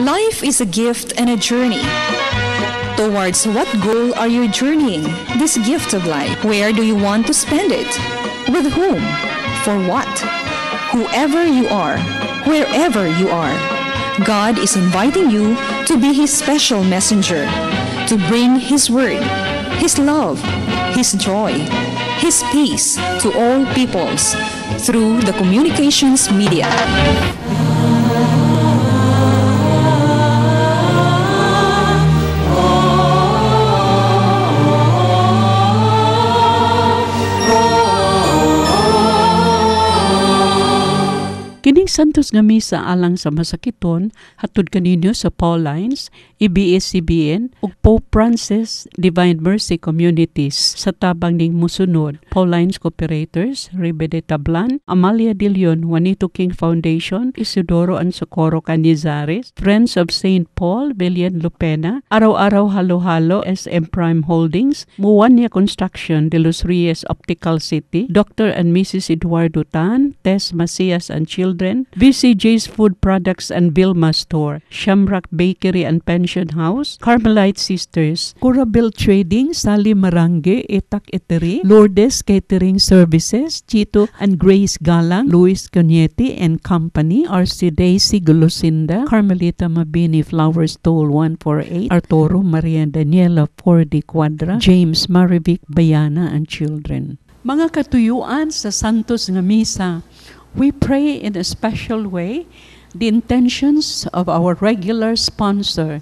Life is a gift and a journey. Towards what goal are you journeying this gift of life? Where do you want to spend it? With whom? For what? Whoever you are, wherever you are, God is inviting you to be His special messenger, to bring His word, His love, His joy, His peace to all peoples through the communications media. Kining Santos nga Misa alang sa masakiton hatud kaninyo sa Paulines, ABS-CBN ug Pope Francis Divine Mercy Communities sa tabang ning musunod: Paulines Cooperators, Ribe de Tablan, Amalia de Leon, Juanito King Foundation, Isidoro and Socorro Canizares, Friends of St. Paul, Villian Lupena, Araw-Araw Halo-Halo, SM Prime Holdings, Muwania Construction, De Los Reyes Optical City, Dr. and Mrs. Eduardo Tan, Tess Macias and Children, VCJ's Food Products and Vilma Store, Shamrock Bakery and Pension House, Carmelite Sisters, Curabel Trading, Sally Marange, Etak Etery, Lourdes Catering Services, Chito and Grace Galang, Luis Cañete and Company, RC Daisy Gulusinda, Carmelita Mabini Flower Stall 148, Arturo Maria Daniela 4D Quadra, James Marivic Bayana and Children. Mga katuyuan sa Santos nga Misa, we pray in a special way the intentions of our regular sponsor,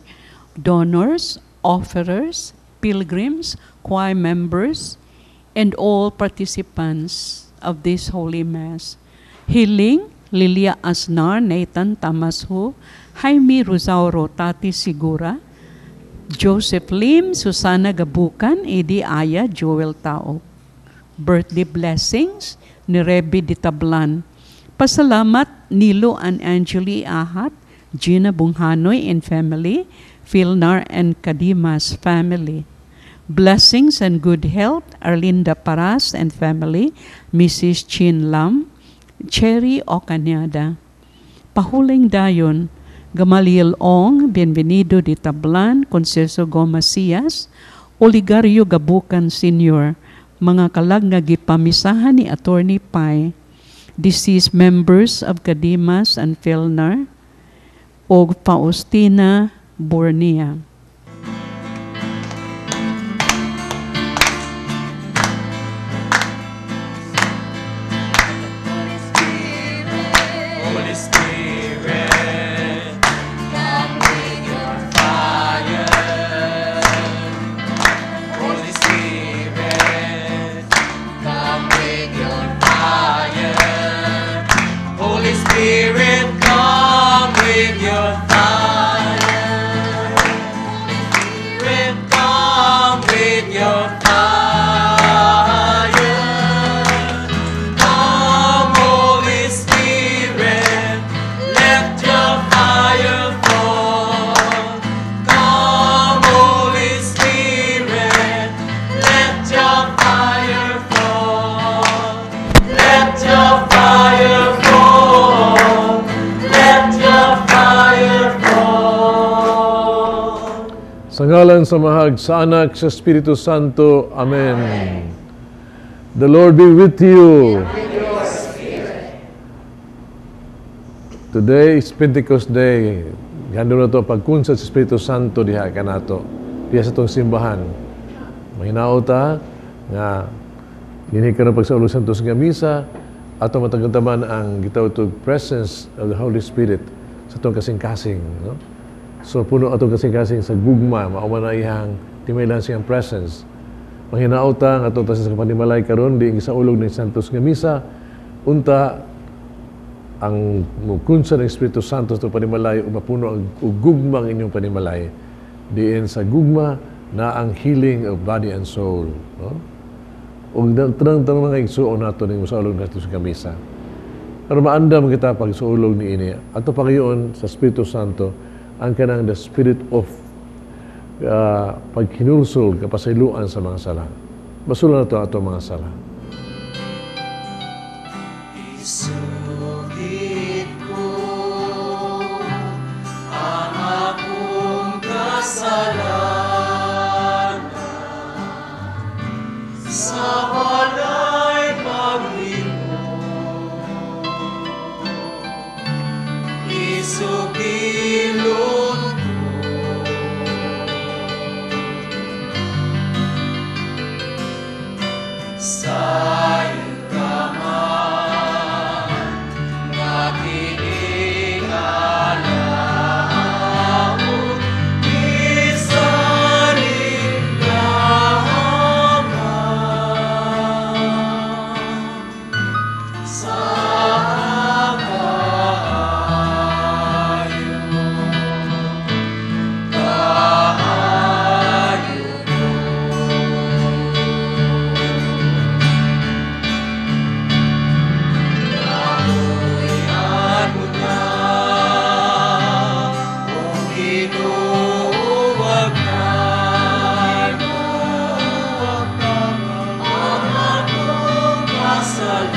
donors, offerers, pilgrims, choir members, and all participants of this Holy Mass. Healing, Lilia Asnar, Nathan Tamasho, Jaime Rosauro, Tati Sigura, Joseph Lim, Susana Gabukan, Edi Aya, Joel Tao. Birthday blessings ni Rebe de Tablan. Pasalamat Nilo and Angeli Ahat, Gina Bunghanoy and family, Philnar and Kadimas family. Blessings and good health, Arlinda Paras and family, Mrs. Chin Lam, Cherry Ocanyada. Pahuling dayon, Gamaliel Ong, Bienvenido de Tablan, Conceso Gomasias, Oligario Gabukan Sr., mga kalag nga gipamisahan ni Attorney Pai, deceased members of Kadimas and Filnar, og Faustina Bornea. Holy Spirit, come with your fire. Holy Spirit, come with your fire. Holy Spirit, come with your fire. Spirit, come with your fire. Come, Holy Spirit, let your fire fall. Come, Holy Spirit, let your fire fall. Let your fire fall. Let your fire fall. Sa ngalan sa Mahag, sa Anak, sa Espiritu Santo. Amen. The Lord be with you. Today is Pentecost Day. Gando na to pagkunsad sa Espiritu Santo diha kanato. Diha sa itong simbahan. Mahinaot ta nga dinhi karon pagsaulog Santos nga misa ato matagantaman ang gitawag to presence of the Holy Spirit sa itong kasing-kasing, no? So puno atong kasing-kasing sa gugma, mao man na iyang timaylan siyang presence. Manghinaot ta nga atong tasan sa panimalay karon di gisaulog ng Santos nga misa unta ang mukunsa ng Espiritu Santo sa panimalay ug mapuno ang og gugma ang inyong panimalay. Diin sa gugma na ang healing of body and soul, no? Ug tanang mga igsuon nato ning mosaulog nato sa misa. Pero maandam kita pagsuulog niini. Ato pagayon sa Espiritu Santo ang kanang the spirit of paghinulsol, kapasayloan sa mga sala. Basulan nato ato mga sala. Isugid ko ang Sugilon ko. Sayo ka man nga kining alaon, bisan ingaman sa kaayo, kaayo ko. Kaluy-an mo na, O Ginoo, wag na, ang akong kasalanan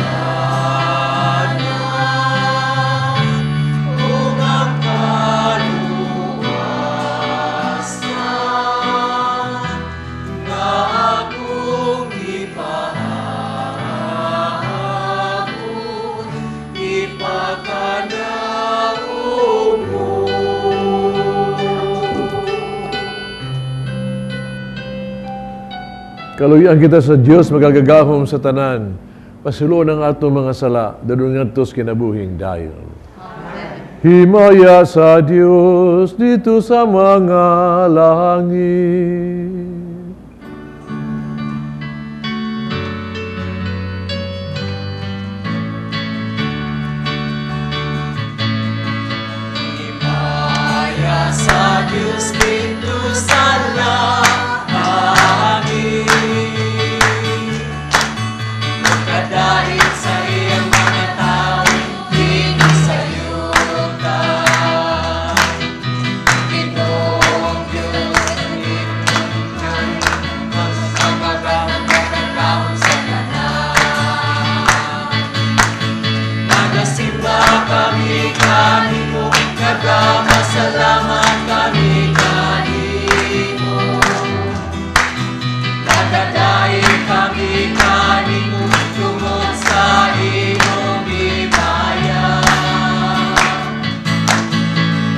ug ang kaluwasan nga akong gipahamon, ipakanaog mo. Kaluyan kita sa Dios magagagahom sa tanan. Pasulo ng atong mga sala, dadon ngadto sa kinabuhing dayon. Amen. Himaya sa Dios dito sa mga langit. Himaya sa Dios dito sa langit. Magkadahil sa iyang mga tao dito sa yuta. Ginoong Diyos, ang magagahom sa tanan. Nagasimba kami kanimo, nagapasalamat kami kanimo. Nagadaig kami kanimo tungod sa imong himaya.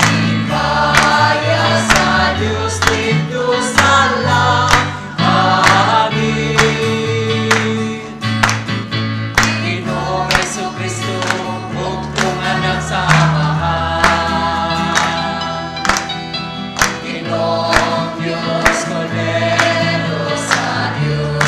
Himaya sa Dios dito sa langit. Ginoong Hesukristo, bugtong anak sa Amahan. Ginoong Diyos, Kordero sa Diyos.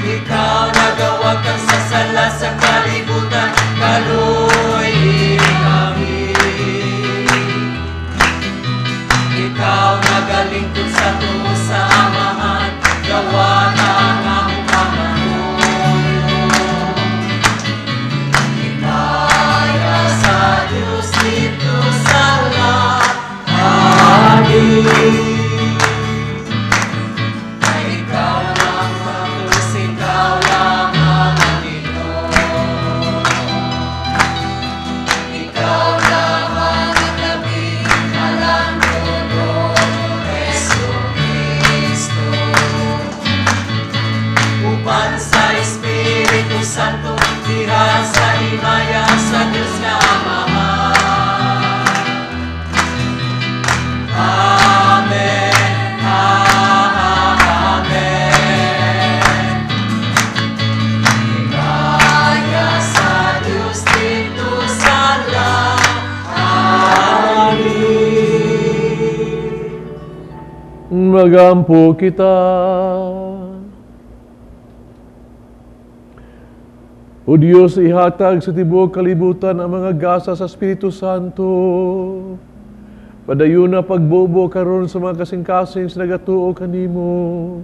Ikaw nagawagtang sa sala sa kalibutan, kaluoy kami. Ikaw nagalingkod sa tuo sa Amahan, gawa ka ang among pangamuyo. Himaya sa Diyos dito sa langit. Ay ikaw lang ang Diyos, ikaw lang ang Ginoo. Ikaw lamang ang labing alang Jesu Cristo. Uban sa Espiritu Santo, diha sa himaya sa Diyos nga Amahan. Amen. Amen. Himaya sa Diyos dito sa langit. Magampo kita. O Diyos, ihatag sa tibuok kalibutan ang mga gasa sa Espiritu Santo. Padayon na pagbobo karon sa mga kasing-kasing sa nagatuo kanimo.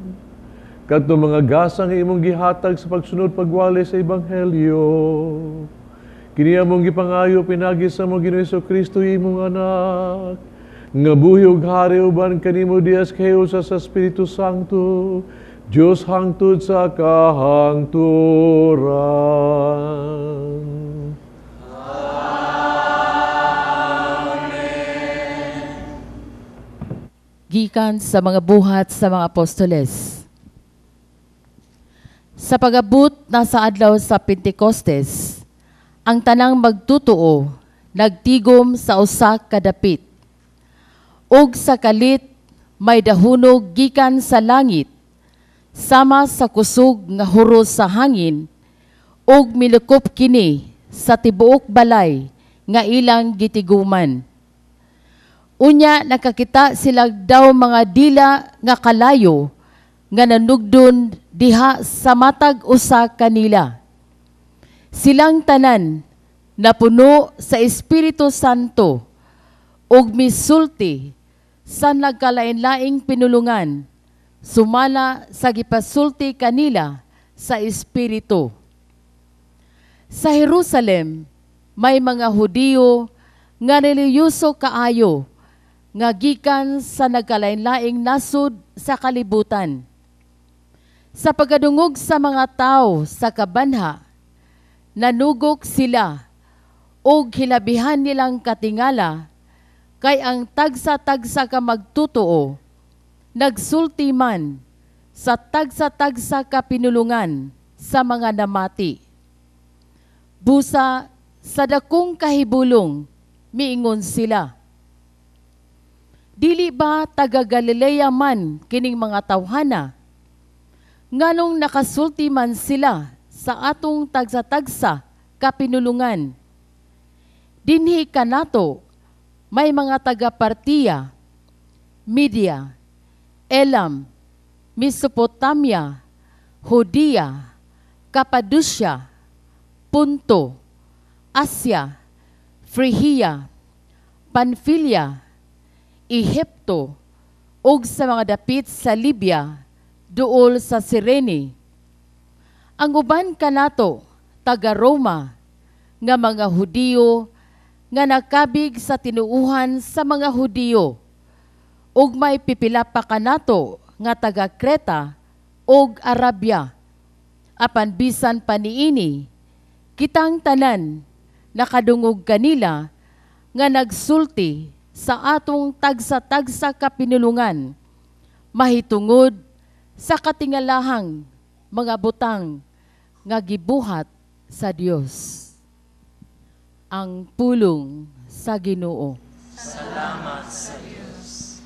Kadto mga gasa nga imong gihatag sa pagsunod pagwali sa Ebanghelyo. Kini among gipangayo pinagi sa among Ginoo Kristo imong anak. Nga buhi ug hari uban kanimo dias kayo sa Espiritu Santo, Diyos hangtod sa kahangturan. Amen. Gikan sa mga buhat sa mga apostoles. Sa pag-abot na sa adlaw sa Pentecostes, Ang tanang magtutuo nagtigom sa usa ka dapit. Ug sa kalit may dahunog gikan sa langit, sama sa kusog nga huros sa hangin, ug milukop kini sa tibuok balay nga ilang gitiguman. Unya nakakita sila daw mga dila nga kalayo nga nanugdon diha sa matag usa kanila. Silang tanan napuno sa Espiritu Santo ug misulti sa nagkalain-laing pinulungan sumala sa gipasulti kanila sa Espiritu. Sa Jerusalem may mga Hudiyo nga relihiyoso kaayo nga gikan sa nagkalain-laing nasod sa kalibutan. Sa pagkadungog sa mga tao sa kabanha, nanugok sila ug hilabihan nilang katingala kay ang tagsa-tagsa ka magtutuo nagsulti man sa tagsa-tagsa ka pinulungan sa mga namati. Busa sa dakong kahibulong miingon sila, "Dili ba taga Galilea man kining mga tawhana? Nganong nakasulti man sila sa atong tagsa-tagsa ka pinulungan? Dinhi kanato may mga taga Partia, Media, Elam, Mesopotamia, Judea, Capadocia, Punto, Asia, Frigia, Panfilia, Ehipto, ug sa mga dapit sa Libya, duol sa Sirene. Ang uban kanato taga Roma, nga mga Hudiyo nga nakabig sa tinuuhan sa mga Hudiyo, ug may pipila pa kanato nga taga Creta ug Arabia. Apan bisan pa niini, kitang tanan nakadungog kanila nga nagsulti sa atong tagsa-tagsa ka pinulungan mahitungod sa katingalahang mga butang nga gibuhat sa Dios." Ang pulong sa Ginoo. Salamat sa Dios.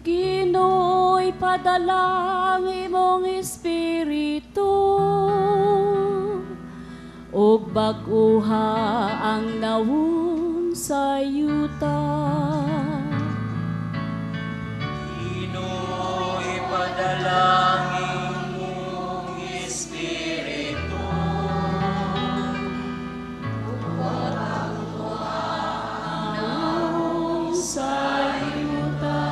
Ginoo, ipadala ang imong Espiritu ug bag-uha ang nawong sa yuta. Ginoo, ipadala ang imong Espiritu. Nawong sa yuta.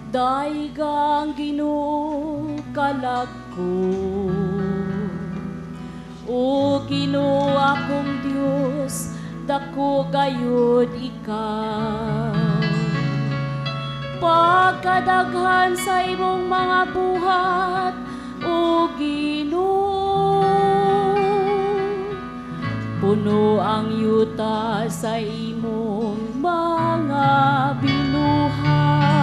Daiga ang Ginoo kalag ko. O Ginoo akong Dios, dako gayud ikaw. Pagkadaghan sa imong mga buhat, O Ginoo, puno ang yuta sa imong mga binuhat.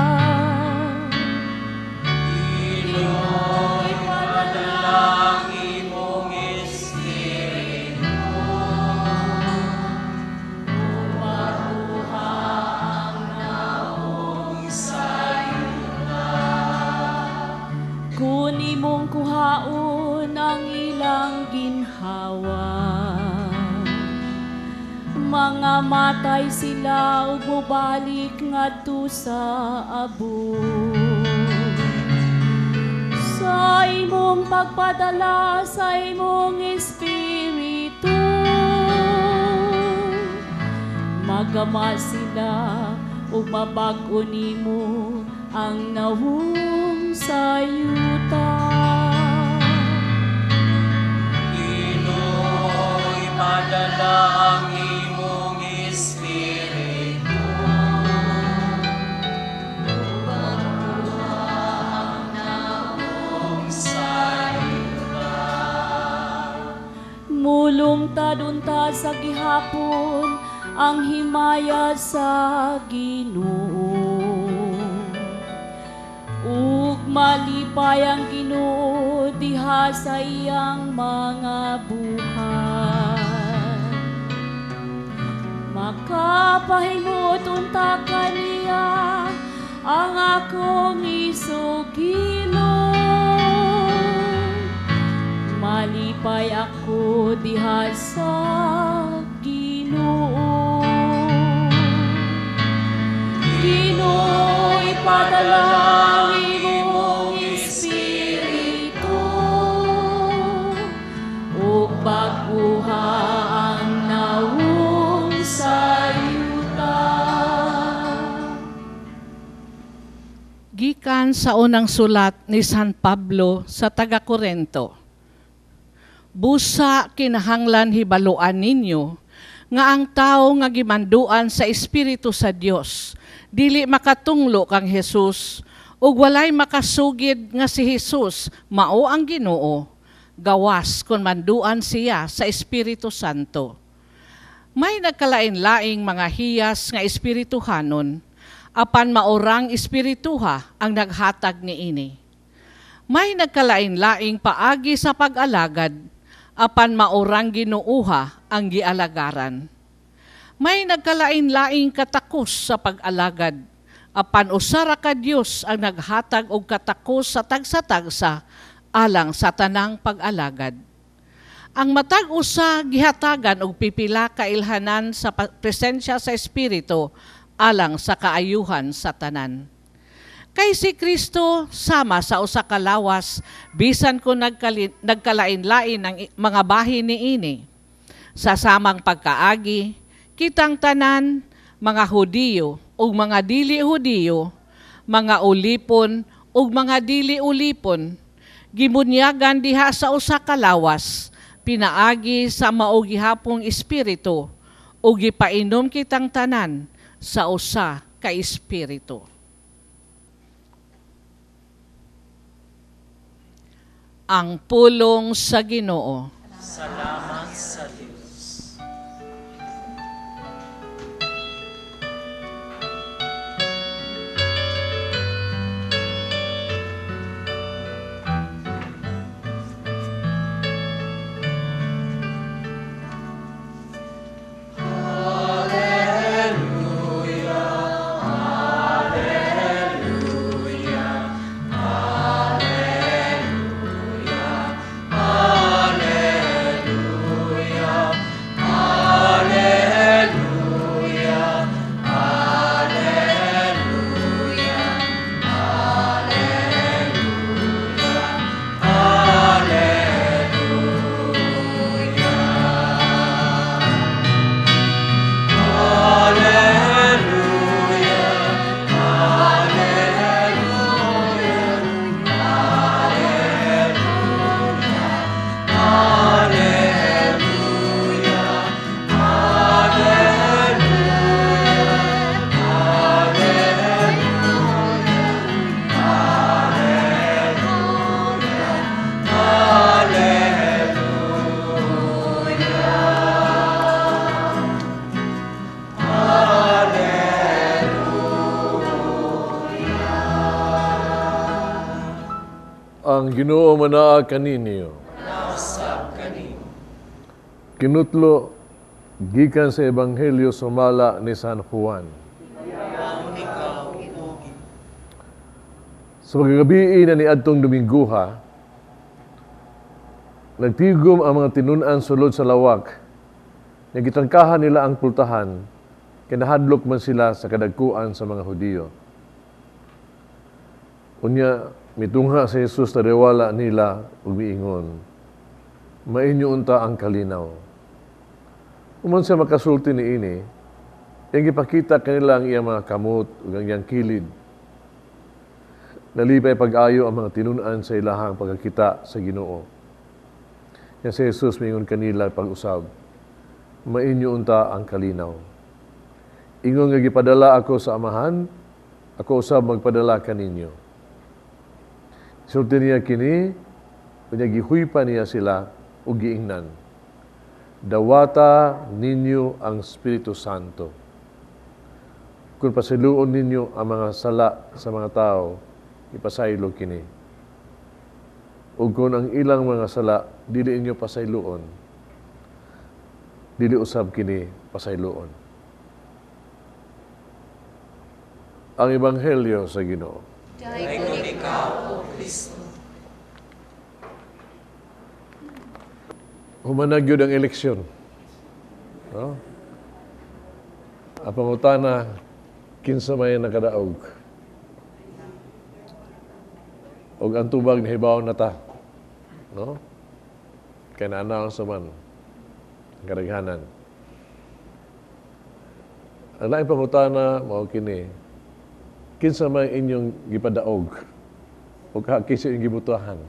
Ginoo, ipadala ang imong Espiritu. Bag-uha ang nawong sa yuta. Kun imong kuhaon ang ilang ginhawa, mga matay sila ug mobalik ngadto sa abo. Sa imong pagpadala sa imong Espiritu, magama sila ug mabag-o nimo ang nawong sa yuta. Ginoo, ipadala ang imong Espiritu. Bag-uha ang nawong sa yuta. Mulungtad unta sa gihapon ang himaya sa Ginoo. Ug malipay ang Ginoo diha sa iyang mga buhat. Pahimuot unta kaniya ang akong isugilon. Malipay ako diha sa Ginoo. Ginoo, ipadala ang imong Espiritu ug bag-oha ang nawong sa yuta. Gikan sa unang sulat ni San Pablo sa taga-Korento. Busa kinahanglan hibaluan ninyo nga ang tawo nga gimanduan sa Espiritu sa Dios dili makatunglo kang Jesus ug walay makasugid nga si Jesus mao ang Ginoo, gawas kon manduan siya sa Espiritu Santo. May nagkalain-laing mga hiyas nga espirituhanon, apan maorang espirituha ang naghatag niini. May nagkalain-laing paagi sa pag-alagad, apan maorang Ginooha ang gialagaran. May nagkalain-laing katakos sa pag-alagad, apan usara ka Dios ang naghatag og katakos sa tagsa-tagsa alang sa tanang pag-alagad. Ang matag usa gihatagan og pipila ka ilhanan sa presensya sa Espiritu alang sa kaayuhan sa tanan. Kay si Kristo sama sa usa ka lawas, bisan kung nagkalain-lain ang mga bahin niini. Sa samang pagkaagi, kitang tanan, mga Hudiyo ug mga dili Hudiyo, mga ulipon ug mga dili ulipon, gimunyagan diha sa usa ka lawas, pinaagi sa mao gihapong Espiritu, ug gipainom kitang tanan sa usa ka Espiritu. Ang pulong sa Ginoo. Salamat sa Dios. Ang Ginoo manaa kaninyo. Kinutlo gikan sa Ebanghelyo sumala ni San Juan. Sa pagkagabi na niadtong Domingguha, nagtigom ang mga tinun-an sulod sa lawak. Nagitangkahan nila ang pultahan, kinahadlok man sila sa kadagkuan sa mga Hudiyo. Unya, mitungha si Jesus na rewala nila ug miingon, mainyo unta ang kalinaw. Human siya makasulti niini, iyang gipakita kanila ang iyang mga kamot ug ang iyang kilid. Nalipay pag-ayo ang mga tinun-an sa ilahang pagkakita sa Ginoo. Yan si Jesus miingon kanila pag-usab, mainyo unta ang kalinaw. Ingon nga gipadala ako sa Amahan, ako usab magpadala kaninyo. Sulti niya kini, unya gihuypa niya sila ug giingnan, dawata ninyo ang Espiritu Santo. Kung pasiluon ninyo ang mga sala sa mga tao, ipasaylo kini. Ug kung ang ilang mga sala dili inyo pasayloon, dili usab kini pasayloon. Ang Ebanghelyo sa Ginoo. Dayon ikaw, O Kristo. Human na gyud ang eleksyon. No? Ang pangutana, kinsa may nakadaog? Og ang tubag nahibaw na ta. No? Kay na-announce naman ang kadaghanan. Ang laing pangutana mao kini, kinsa may inyong gipadaog o kinsa inyong gibotohan?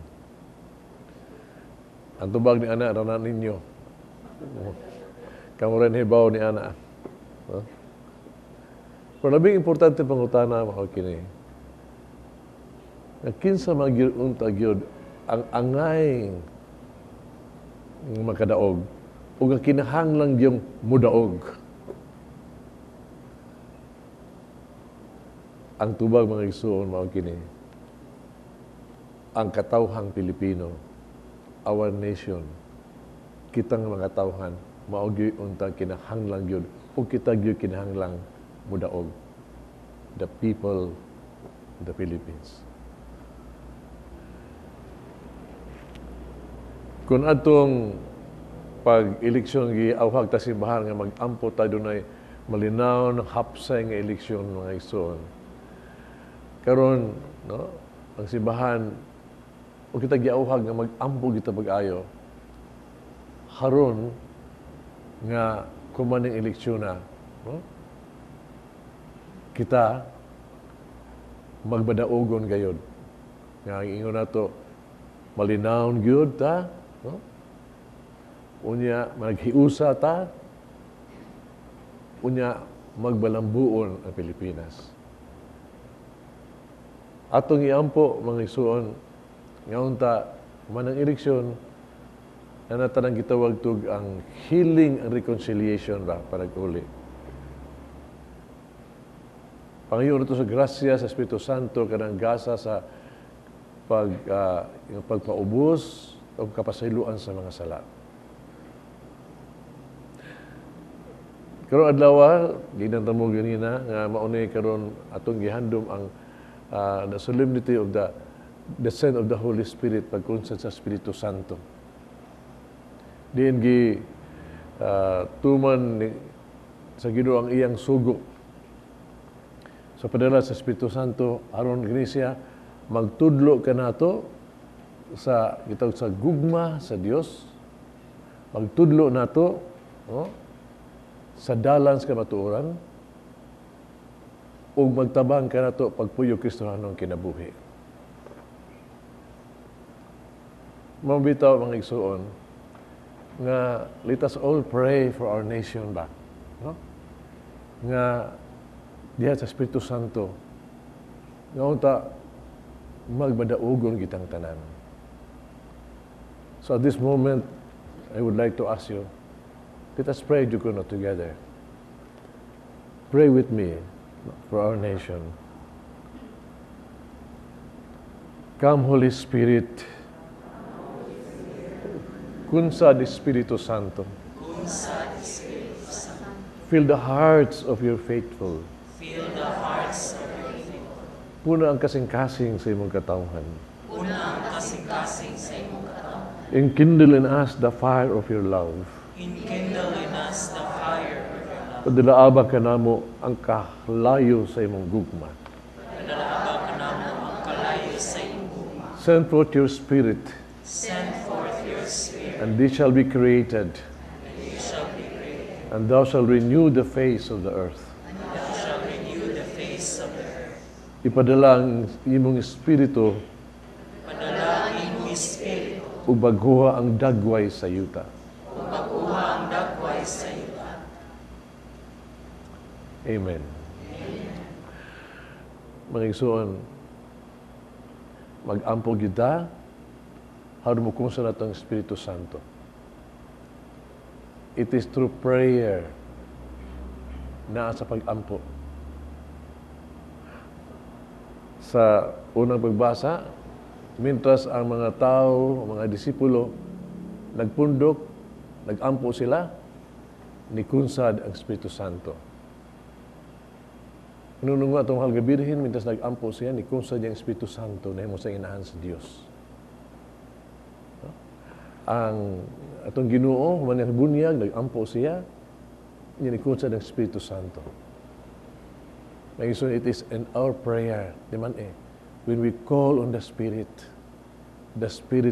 Ang tubag ni ana ra na ninyo. Kamo rin hibaw ni ana. No? Pero labing importante pangutana mao kini, nga kinsa man gyud unta gyud ang angay makadaog ug ang kinahanglan gyud mudaog. Ang tubag mga igsuon mao kini, ang katawhang Pilipino, our nation, kitang mga tawhan mao gyud unta kinahanglan gyud ug kita gyud kinahanglang mudaog. The people of the Philippines. Kung atong pag-eleksyon giawhag ta simbahan nga mag-ampo ta dunay malinaw ng hapsay nga eleksyon mga igsoon. Karon, no, ang simbahan o kita giawhag nga mag-ampo kita pag-ayo haron nga kumaning eleksyon na, no? Kita magbadaogon gayod. Nga ang ingon nato malinawon gyud ta, no? Unya maghiusa ta, unya magbalambuon ang Pilipinas. Atong iampo mga igsuon nga unta man ang eleksyon na natanang gitawag tug ang healing and reconciliation ba para uli. Pangayo nato sa grasya sa Espiritu Santo kanang gasa sa yung pagpaubos o kapasayloan sa mga sala. Karon adlaw, ginanta mo ganina nga maunay karon atong gihandom ang the solemnity of the descent of the Holy Spirit, pagkunsad sa Espiritu Santo. Diin gi tuman ni, sa Ginoo ang iyang sugo sa padala sa Espiritu Santo aron Iglesia magtudlo kanato sa gitawag sa gugma sa Dios, magtudlo nato, no, sa dalan sa kamatuoran ug magtabang kanato pagpuyo Kristohanong kinabuhi. Mao bitaw mga igsuon nga let us all pray for our nation ba, no? Nga diha sa Espiritu Santo nga unta magbadaugon kitang tanan. So at this moment, I would like to ask you, let us pray Jukuno together. Pray with me for our nation. Come, Holy Spirit. Kunsa di Espiritu Santo. Fill the hearts of your faithful. Fill the hearts of your faithful. Puna ang kasing-kasing sa imong katawhan. Puna ang kasing-kasing sa imong katawhan. Enkindle in us the fire of your love. Enkindle in us the fire of your love. Padalaaba ka namo ang kahlayo sa imong gugma. Padalaaba ka namo ang kalayo sa imong gugma. Send forth your Spirit. Send forth your Spirit. And they shall be created. And you shall be created. And thou shalt renew the face of the earth. And thou shalt renew the face of the earth. Ipadala ang imong Espiritu. Ipadala ang imong Espiritu. Ug baghuha ang dagway sa yuta. Ug baghuha ang dagway sa yuta. Amen. Mga igsoon, mag-ampo gyud ta haron mo kung sa natong Espiritu Santo. It is through prayer na sa pag-ampo. Sa unang pagbasa, mintras ang mga tao, ang mga disipulo, nagpundok, nag-ampo sila, nikunsad ang Espiritu Santo. Nunong nga atong mahal nga Birhen, mintas nag-ampo siya, nikunsad niyang Espiritu Santo nahimo sa inahan sa Dios. No? Ang atong Ginoo, human niyang bunyag, nag-ampo siya, niya nikunsad ang Espiritu Santo. Mga, it is in our prayer, di man eh, when we call on the Spirit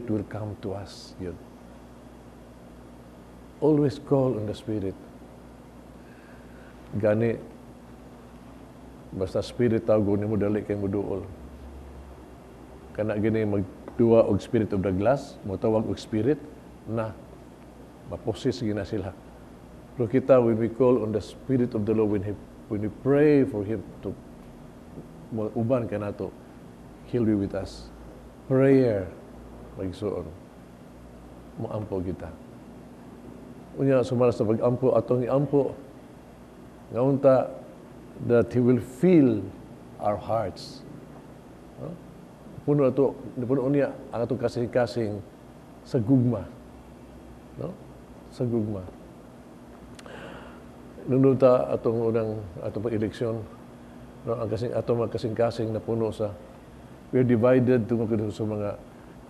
will come to us. Yun. Always call on the Spirit. Gani, basta Spirit tawag nimo, dali kay muduol. Kana gini magduwa og spirit of the glass, motawag og Spirit na ma-possess gina sila. Pero kita, when we call on the Spirit of the Lord, when we pray for Him to uban kanato, He'll be with us. Prayer, magsuon, moampo kita. Unya, sumala sa pag-ampo, atong iampo, nga unta, that He will fill our hearts. No? Puno ato, puno niya ang atong kasing-kasing sa gugma. No? Sa gugma. Nung ta atong unang atong pag-eleksyon, no, ang kasing atong mga kasing-kasing na puno sa, we are divided tungkol sa mga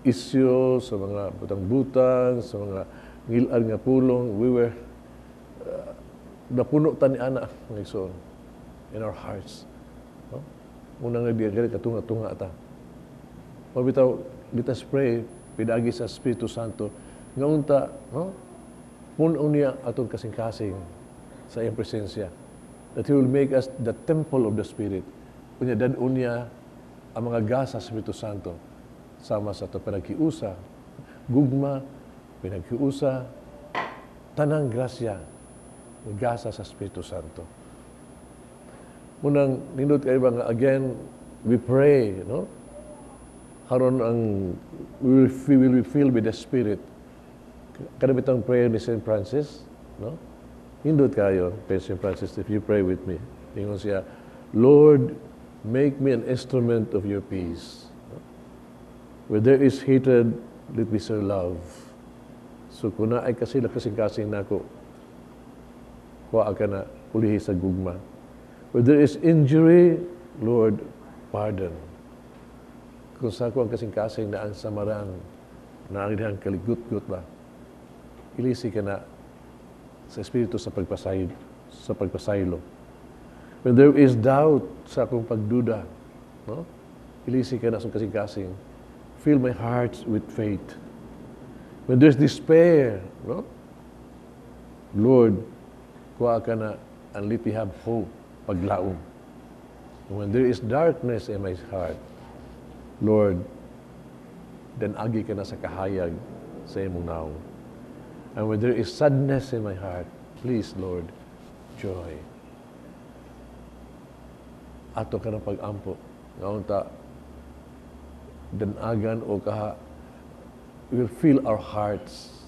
isyu, sa mga butang-butang, sa mga ngil-ad nga pulong. We were napuno ta ni ana, mga igsoon, in our hearts. No? Una nga diya katunga-tunga ta. Mabitaw, let us pray pinaagi sa Espiritu Santo nga unta, no? Puno niya atong kasing-kasing sa iyang presensya. That He will make us the temple of the Spirit. Unya dad-on niya ang mga gasa sa Espiritu Santo sama sa ato panagkiusa, gugma, pinagkiusa, tanang grasya, gasa sa Espiritu Santo. Munang nindot kayo ba nga again, we pray, no? Karon ang we will be filled with the Spirit. Kada bitang prayer ni St. Francis, no? Nindot kayo, kay St. Francis, if you pray with me. Ingon siya, "Lord, make me an instrument of your peace. Where there is hatred, let me sow love." So kung naay kasi kasing-kasing nako, kuha ka na ulihi sa gugma. "Where there is injury, Lord, pardon." Kung sa ko ang kasing-kasing na ang samaran, na ang dihang kaligut-gut ba, ilisi ka na sa Espiritu sa pagpasaylo. "When there is doubt," sa akong pagduda, no? Ilisi ka na sa kasing-kasing. "Fill my heart with faith." "When there's despair," no? "Lord, kuha ka na and let me have hope, paglaom." "When there is darkness in my heart, Lord, dan-agi ka na sa kahayag sa imong nawong. And when there is sadness in my heart, please, Lord, joy." Ato ka ng pag-ampo. Nga unta, danagan o kaha, will fill our hearts.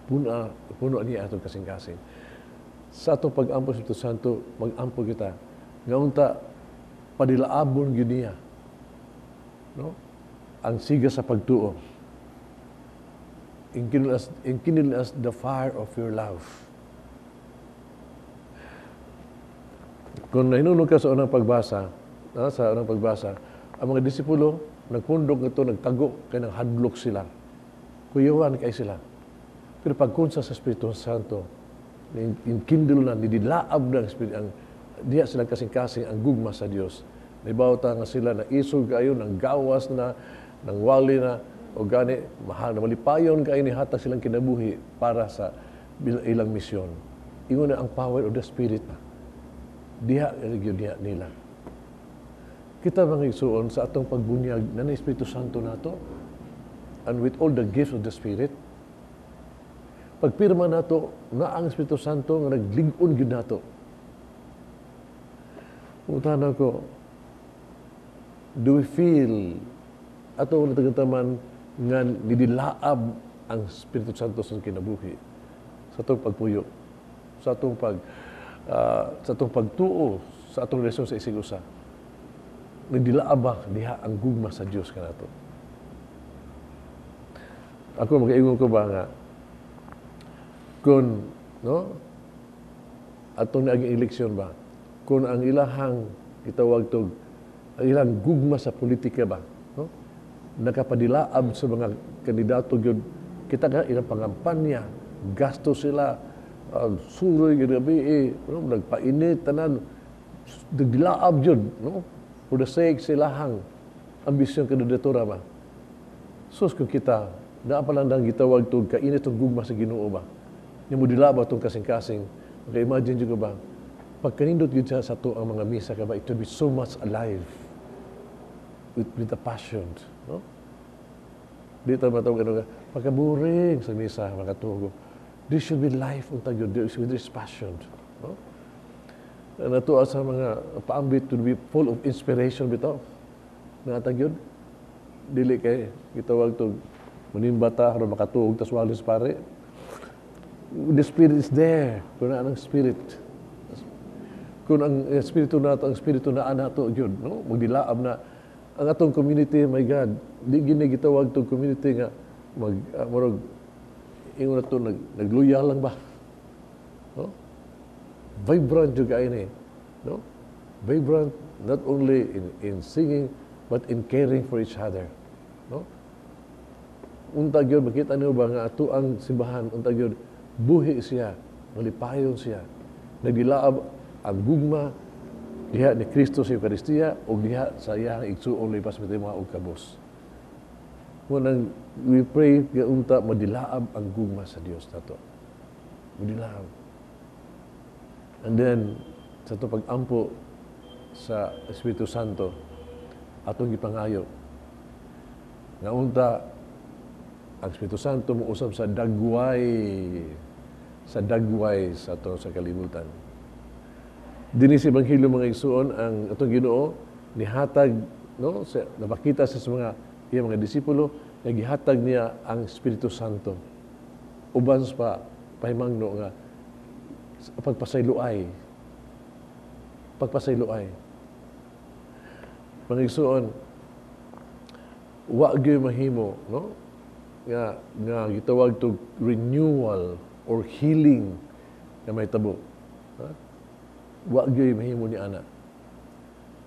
Puno, puno niya atong kasing-kasing. Sa atong pag-ampo sa Espiritu Santo, mag-ampo kita. Nga unta, padilaabon gyud niya. No? Ang siga sa pagtuo. Enkindle us the fire of your love. Kung nahinulog ka sa unang pagbasa, no, sa unang pagbasa, ang mga disipulo, nagpundok nito, nagtago, kay nang hadlok sila. Kuyawan kay sila. Pero pagkunsa sa Espiritu Santo, inkindle na, nidilaab na ang Espiritu, ang, diha sila kasing-kasing ang gugma sa Dios. Naibaw ta nga sila na isog kayo, nang gawas na, nang wali na, o gani, mahal na malipayon kayo ni hatag silang kinabuhi para sa ilang misyon. Ingon na ang power of the Spirit na. Diha, gyud diha nila. Kita mga igsuon sa atong pagbunyag na ni Espiritu Santo nato and with all the gifts of the Spirit, pagpirma nato na ang Espiritu Santo nga naglig-on gyud nato. Pangutana ko, do we feel ato natagantaman nga nidilaab ang Espiritu Santo sa kinabuhi sa atong pagpuyo, sa atong pagtuo, sa atong relasyon sa isig usa? Nagdilaab ba diha ang gugma sa Dios kanato? Ako makaingon ko ba nga kung no atong naaging eleksyon ba Kung ang ilahang gitawag tog ang ilang gugma sa politika ba, no? Nakapadilaab sa mga kandidato gyud, kita ka ilang pangampanya, gasto sila, suroy gabi eh, no? Nagpainit tanan, nagdilaab gyud, no? For the sake silahang ambisyon kandidatura ba. Sus, kung kita naa pa lang gitawag tog kainit og gugma sa Ginoo ba. Nya mo dilaab atong kasing-kasing, maka-imagine jud ko ba, pagkanindot gyud siya sa ato ang mga misa ka ba, it will be so much alive with the passion, no? Di ta matawag ano ka, pagkaboring sa misa, makatugo. This should be life unta gyud, there should be this passion, no? Nato sa mga paambit to be full of inspiration bitaw. Nga gyud dili kay gitawag tog manimba ta aron makatuog tas walis pare. The Spirit is there. Kung ang Spirit. Kung ang Espiritu nato, ang Espiritu na nato gyud, no? Magdilaab na ang atong community, my God, di gini gitawag tong community nga mag murag ingon na to nagluya lang ba. No? Vibrant jud kaayo ni, no? Vibrant not only in singing but in caring for each other, no? Unta gyud makita niyo ba nga ato ang simbahan, unta gyud buhi siya, malipayon siya. Nagdilaab ang gugma diha ni Kristo sa Eukaristiya o diha sa iyang igsuon lipas mga og kabos. Munang we pray nga unta madilaab ang gugma sa Dios nato. Madilaab. And then sa ato pag-ampo sa Espiritu Santo, atong gipangayo nga unta ang Espiritu Santo mousab sa dagway sa ato sa kalibutan. Dinhi sa Ebanghelyo, mga igsuon, ang atong Ginoo nihatag, no, sa, napakita sa mga iya mga disipulo nga gihatag niya ang Espiritu Santo uban pa pahimangno nga pagpasayloay, pagpasayloay. Mga igsuon, wa gyud mahimo, no, nga nga gitawag to renewal or healing nga mahitabo, ha? Wa gyud mahimo ni ana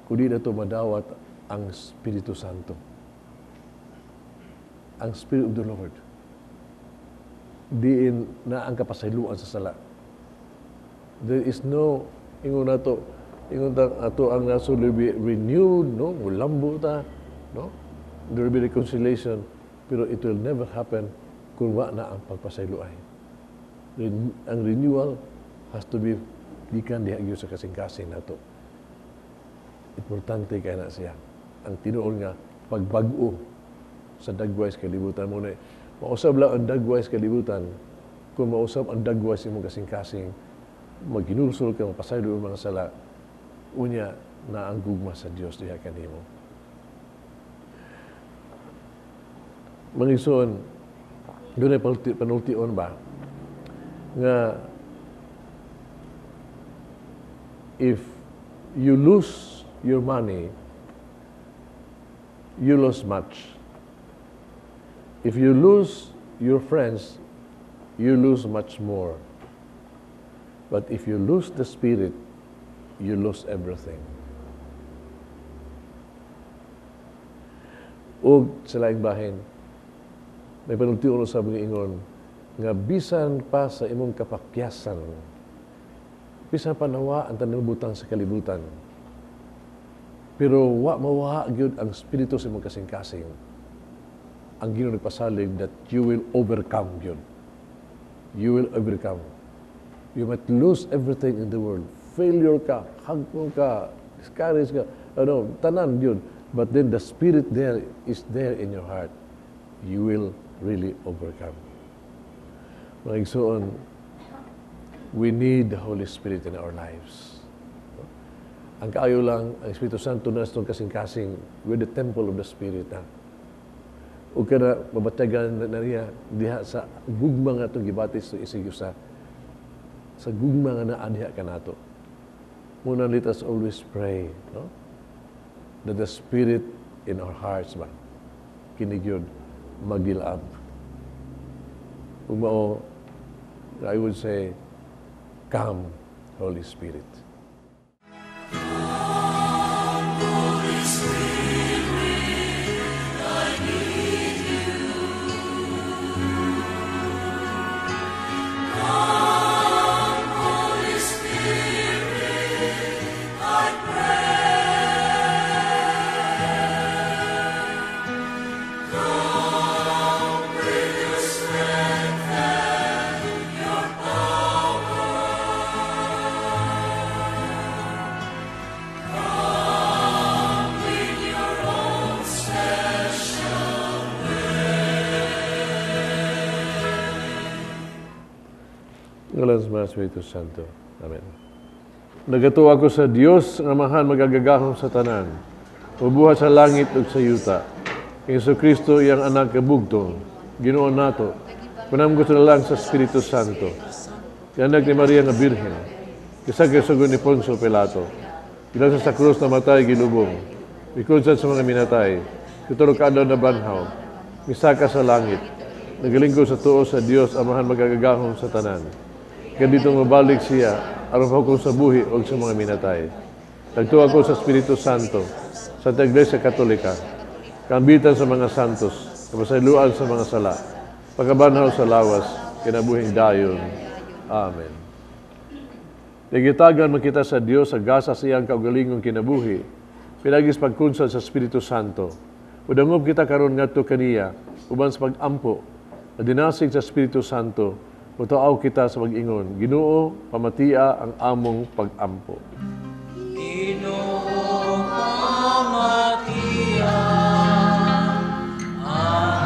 kundi na to madawat ang Espiritu Santo, ang Spirit of the Lord, diin na ang kapasayloan sa sala. There is no ingon nato, ingon ta ato ang nasod will be renewed, no, mulambo ta, no, there will be reconciliation, pero it will never happen kung wa na ang pagpasayloay. Ang renewal has to be gikan diha gyud sa kasing-kasing nato. Importante kay na siya ang tinuod nga pagbag-o sa dagway sa kalibutan mo na mausab lang ang dagway sa kalibutan kung mausab ang dagway sa imong kasing-kasing, maghinulsol ka, mapasaylo ang mga sala, unya na ang gugma sa Dios diha kanimo. Mga igsoon, dunay panultion ba nga if you lose your money, you lose much. If you lose your friends, you lose much more. But if you lose the Spirit, you lose everything. Ug sa laing bahin, may panultion sa mga ingon nga bisan pa sa imong kapakyasan, bisan pa nawa ang tanang butang sa kalibutan, pero wa mawa gyud ang espiritu sa imong kasing-kasing, ang Ginoo nagpasalig that you will overcome gyud. You will overcome. You might lose everything in the world. Failure ka, hagpon ka, discouraged ka, ano, tanan yun. But then the Spirit there is there in your heart. You will really overcome. Mga igsoon, we need the Holy Spirit in our lives. Ang kaayo lang, ang Espiritu Santo na itong kasing-kasing with the temple of the Spirit. Ha? O kana mabatyagan na niya diha sa gugma nga itong gibatis sa isig sa gugma nga naa diha kanato. Muna, let us always pray, no? That the Spirit in our hearts ba, kini gyud magdilaab. Ug mao, I would say, come, Holy Spirit. Spirit, I need you. Come, Holy Spirit, I pray. Come with your strength and your power. Come with your own special way. Ngalan sa mga Espiritu Santo. Amen. Nagatuo ako sa Dios nga Amahan magagagahom sa tanan, mubuhat sa langit ug sa yuta. Kang Hesukristo iyang anak kabugtong, Ginoo nato, panamgo sa lalang sa Espiritu Santo. Anak ni Maria nga Birhen, kisag sugod ni Poncio Pilato. Gilang sa krus namatay gilubong, mikunsan sa mga minatay, kitulog kaadlaw na banhaw, misaka sa langit, nagalingkod sa tuo sa Dios Amahan magagagahom sa tanan. Kaya dito mabalik siya, aron hukom sa buhi o sa mga minatay. Nagtuo ako sa Espiritu Santo, sa Iglesia Katolika, kaambitan sa mga santos, kapasayloan sa mga sala, pagkabanhaw sa lawas, kinabuhing dayon. Amen. Nagitagan man kita sa Dios sa gasa sa iyang kaugalingong kinabuhi, pinagis pagkunsad sa Espiritu Santo. Udangob kita karon ngadto kaniya, uban sa pag-ampo, na dinasig sa Espiritu Santo, mutuaw kita sa pag-ingon, Ginoo, pamatia ang among pag-ampo. Ginoo, pamatia ang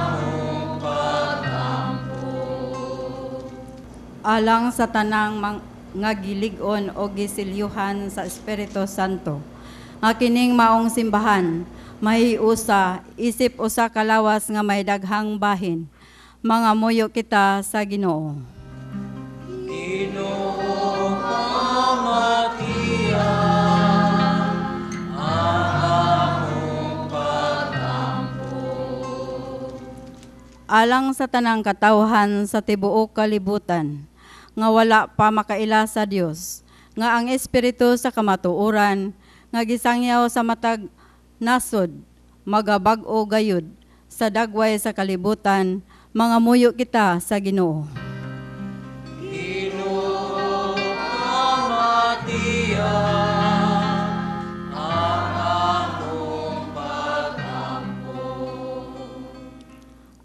among pag-ampo. Alang sa tanang nga gilig-on o gisilyuhan sa Espiritu Santo, nga kining maong simbahan, mahiusa, isip usa ka lawas nga may daghang bahin, mga muyo kita sa Ginoo. Ginoo, pamatia ang among pag-ampo. Alang sa tanang katawhan sa tibuok kalibutan, nga wala pa makaila sa Dios, nga ang espiritu sa kamatuoran, nga gisangyaw sa matag nasod, magabag-o gayud sa dagway sa kalibutan, mga muyo kita sa Ginoo. Ginoo, pamatia ang among pag-ampo.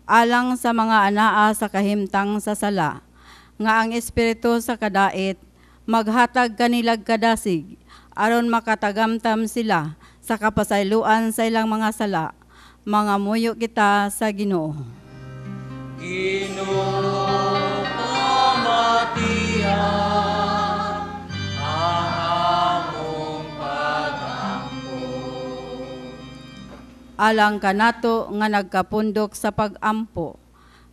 Alang sa mga anaa sa kahimtang sa sala, nga ang espiritu sa kadait maghatag kanilag kadasig, aron makatagamtam sila sa kapasayloan sa ilang mga sala, mga muyo kita sa Ginoo. Ginoo, pamatia ang among pag-ampo. Alang kanato nga nagkapundok sa pag-ampo,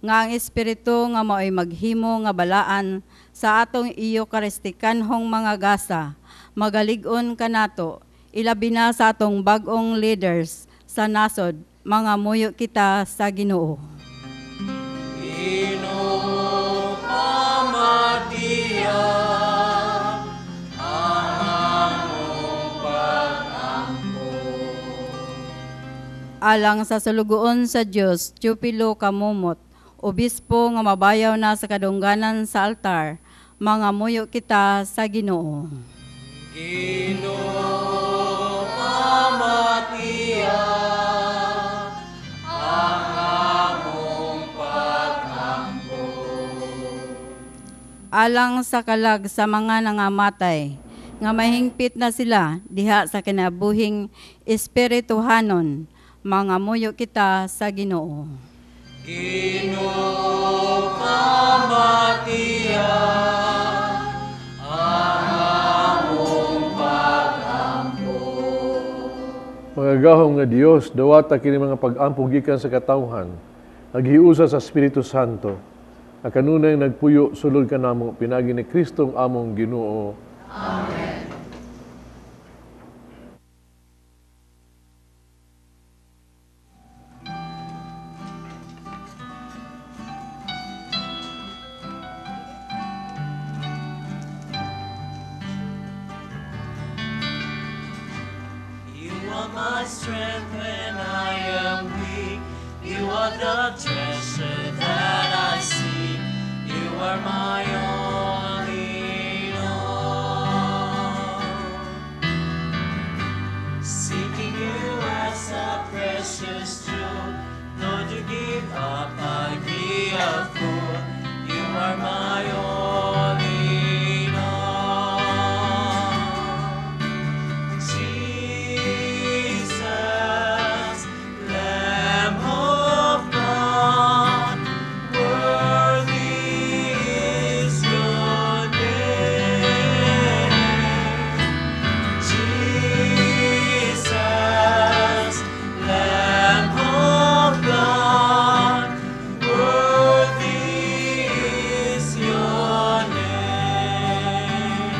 nga ang espiritu nga mao'y maghimo nga balaan sa atong Eukaristikanhong mga gasa, magalig-on kanato, ilabi na sa atong bag-ong leaders sa nasod, mga muyo kita sa Ginoo. Ginoo, pamatia ang among pag-ampo. Alang sa sulugoon sa Dios, Teofilo Camomot, obispo nga mabayaw na sa kadungganan sa altar, mga muyo kita sa Ginoo. Ginoo, pamatia ang among pag-ampo. Alang sa kalag sa mga nangamatay, nga mahingpit na sila diha sa kinabuhing espirituhanon, mga muyo kita sa Ginoo. Ginoo, pamatia ang among pag-ampo. Magagahom nga Dios, dawata kini mga pag-ampo gikan sa katawhan, naghiusa sa Espiritu Santo, na kanunay nagpuyo sulod kanamo pinagi ni Kristong among Ginoo. Amen. strength when I am weak. You are the treasure that I seek. You are my all in all. Seeking you as a precious jewel. Lord, you give up, I be a fool. You are my all in all. Jesus, Lamb of God, worthy is your name. Jesus, Lamb of God, worthy is your name.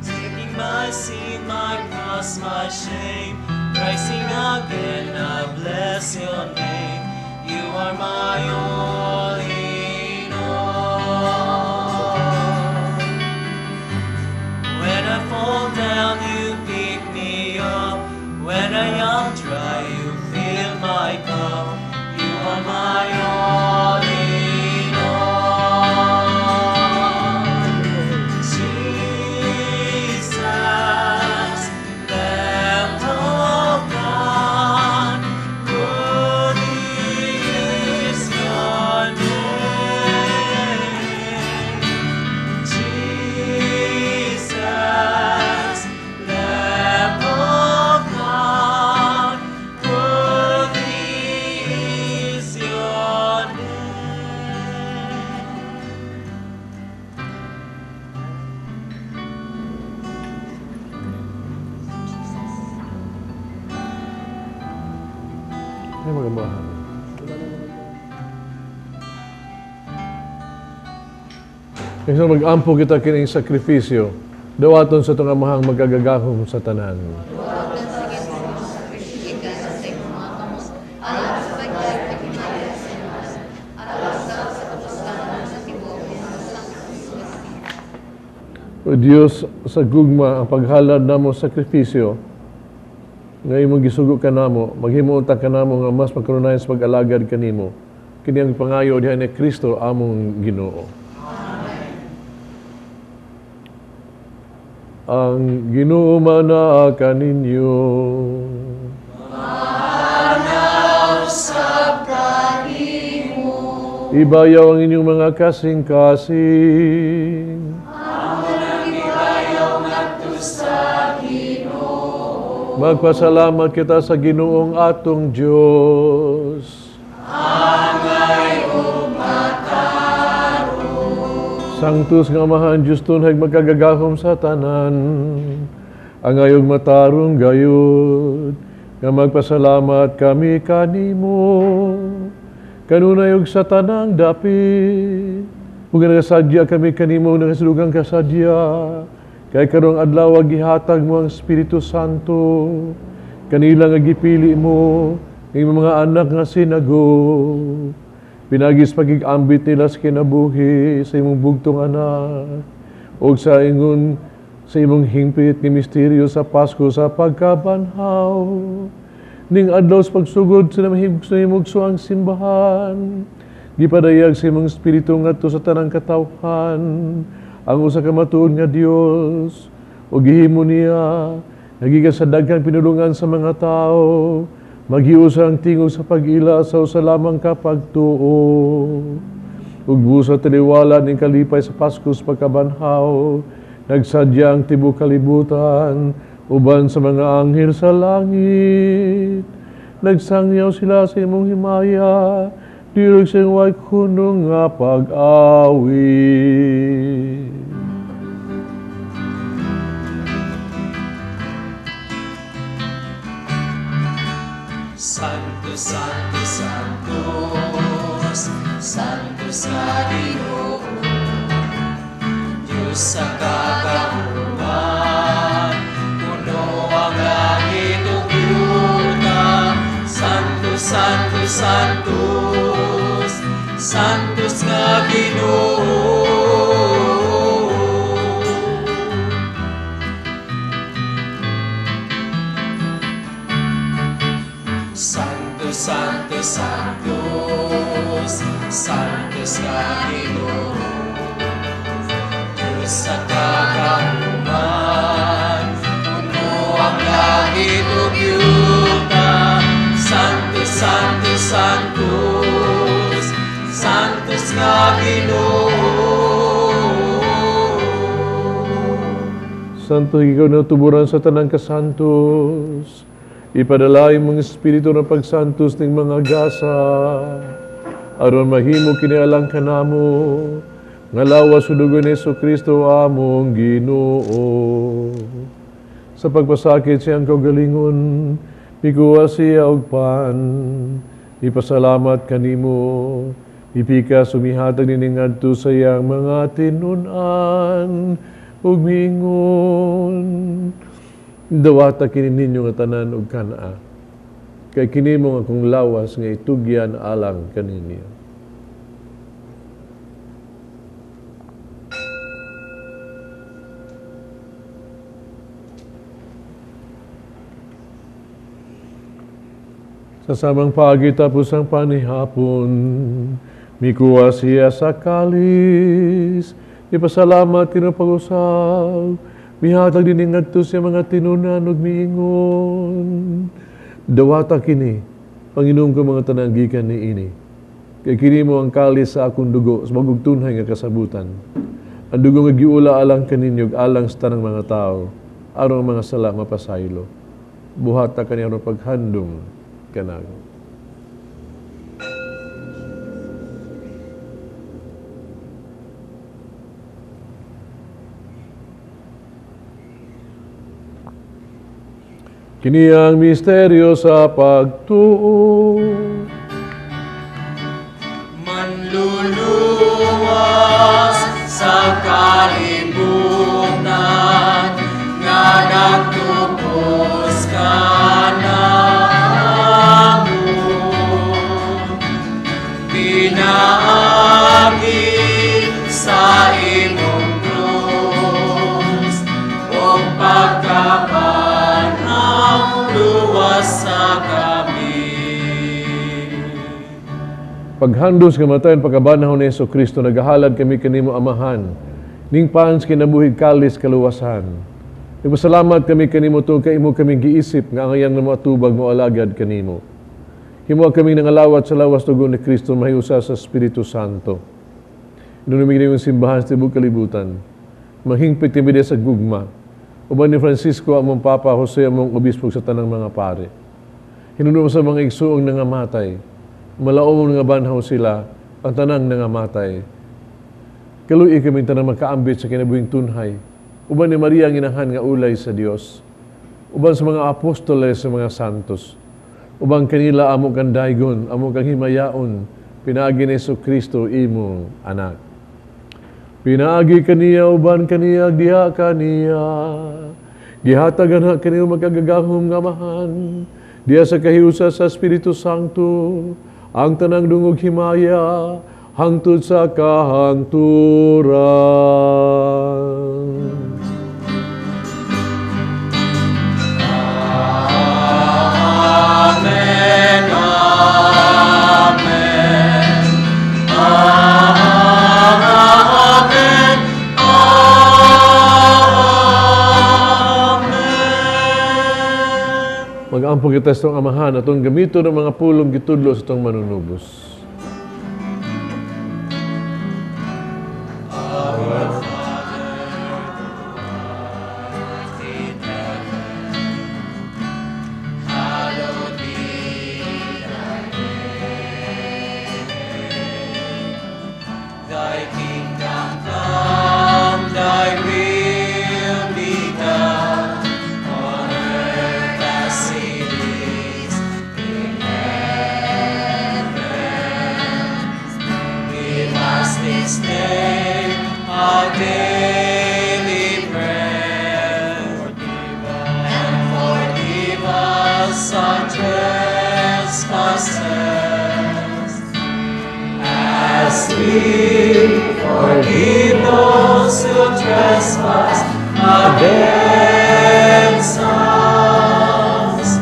Taking my sin, my cross, my shame, rising again, I bless your name. You are my all in all. When I fall down, you pick me up. When I am dry, you fill my cup. You are my all in all. Jesus, Lamb of God, worthy is your name. Jesus, Lamb of God, worthy is your name. Ay, mga amahan. Kaysa mag-ampo kita kining sakripisyo, dawaton sa itong amahang magagagahom sa tanan. O Diyos, sa gugma ang paghalad namo sakripisyo, nga imong gisugo kanamo, maghimo unta kanamo nga mas magkarunayan sa pag-alagad kanimo. Kini ang pangayo diha ni Kristo among Ginoo. Ang Ginoo manaa kaninyo. Manausap kanimo. Ibayaw ang inyong mga kasing-kasing. Amo nang ibayaw ngadto sa Ginoo. Magpasalamat kita sa Ginoong atong Dios. Angay ug matarong. Sanctus nga Amahan, Diyos tunay magkagagahom sa tanan. Angay ug matarong gayud, nga magpasalamat kami kanimo. Kanunay ug sa tanang dapit. Ug nagasadya kami kanimo, nagasalugang kasadya. Kay karong adlaw gihatag mo ang Espiritu Santo. Kanila nga gipili mo, ang imong mga anak nga sinago. Pinagis pagigambit nila sa kinabuhi sa imong bugtong anak. Og sa ingon sa imong hingpit ni misteryo sa Pasko sa pagkabanhaw. Ning adlaw sa pagsugod sa namahimugso ang simbahan. Gipadayag sa imong espiritu ngadto sa tanang katawhan ang usa ka matuod nga Dios, ug gihimo niya nagikan sa daghang pinulungan sa mga tawo, maghiusa ang tingog sa pag-ila sa usa lamang ka pagtuo. Ug busa taliwala ning kalipay sa Pasko sa pagkabanhaw, nagsadya ang tibuok kalibutan uban sa mga anghel sa langit. Nagsangyaw sila sa imong himaya, dirog sa imong hunong nga pag-awit. Santo, Santo, Santos, Santos nga Ginoo, Diyos sa kagahuman, puno ang langit ug yuta. Santo, Santo, Santos, Santos nga Ginoo. sa kagahuman, puno ang langit ug yuta. Santo, Santo, Santos, Santos nga Ginoo. Santo, ikaw na tuburan sa tanang kasantos. Ipadala imong espiritu na pagsantos ning mga gasa. Aron mahimo kini alang kanamo, nga lawas ug dugo ni Jesucristo among Ginoo. Sa pagpasakit siyang kaugalingon, mikuha siya og pan, ipasalamat kanimo, ipika sumihatag nining ngadto sa iyang mga tinun-an, ug miingon, dawata kini ninyo nga tanan og kan-a, kay kini mo akong lawas nga itugyan alang kaninyo. Sa samang paagi tapos ang panihapon, mikuha siya sa kalis, ipasalamat kinapag-usab, mihatag din ngadto sa mga tinunan ug miingon. Dawata kini, Panginoon ko mga tanang gikan niini. Kay kini mo ang kalis sa akong dugo sa bagong tunhay nga kasabutan. Ang dugo nga giula alang kaninyo ug alang sa tanang mga tao, aron ang mga sala mapasaylo. Buhata kani aron paghandom kanako. Kini ang misteryo sa pagtuo. Manluluwas sa kalibutan, nga nagtubos ka namon. Pinaagi sa imong krus, ug pagkabanhaw luwas sa kami. Paghandos nga matayon pagkabanhaw ni Jesucristo, nagahalad kami kanimo Amahan, ning pans kinabuhi kalis kaluwasan. Nagpasalamat kami kanimo tungod kay imo kaming giisip nga angayan namo atubag mo alagad kanimo. Himo kami nangalawat sa lawas dugo ni Kristo mahiusa sa Espiritu Santo. Inunumig nimong simbahan sa tibuok kalibutan. Mahingpit kami diha sa gugma. Uban ni Francisco among Papa, Jose among obispo sa tanang mga pare. Hinunong sa mga igsuong nangamatay. Malaomong nangabanhaw sila ang tanang nangamatay. Kaluoy kami tanang makaambit sa kinabuhing tunhay. Uban ni Maria ang inahan nga ulay sa Dios. Uban sa mga apostoles sa mga santos. Uban kanila amo kang daygon, amo kang himayaon, pinaagi ni Jesucristo imong anak. Pinaagi kaniya, uban kaniya, diha kaniya. Gihatagan ha kaniyo magkagagahom nga amahan. Diha sa kahiusa sa Espiritu Santo, ang tanang dungog himaya, hangtod sa kahangturan. Amen, Amen, Amen, Amen. Mag-ampo kita sa itong amahan atong gamito ng mga pulong gitudlo sa itong manunubos. Our Father, who art in heaven, hallowed be thy name. Thy kingdom come, thy will be done, on earth as it is in heaven. Give us this day our daily bread, and forgive us our trespasses, as we forgive those who trespass against us.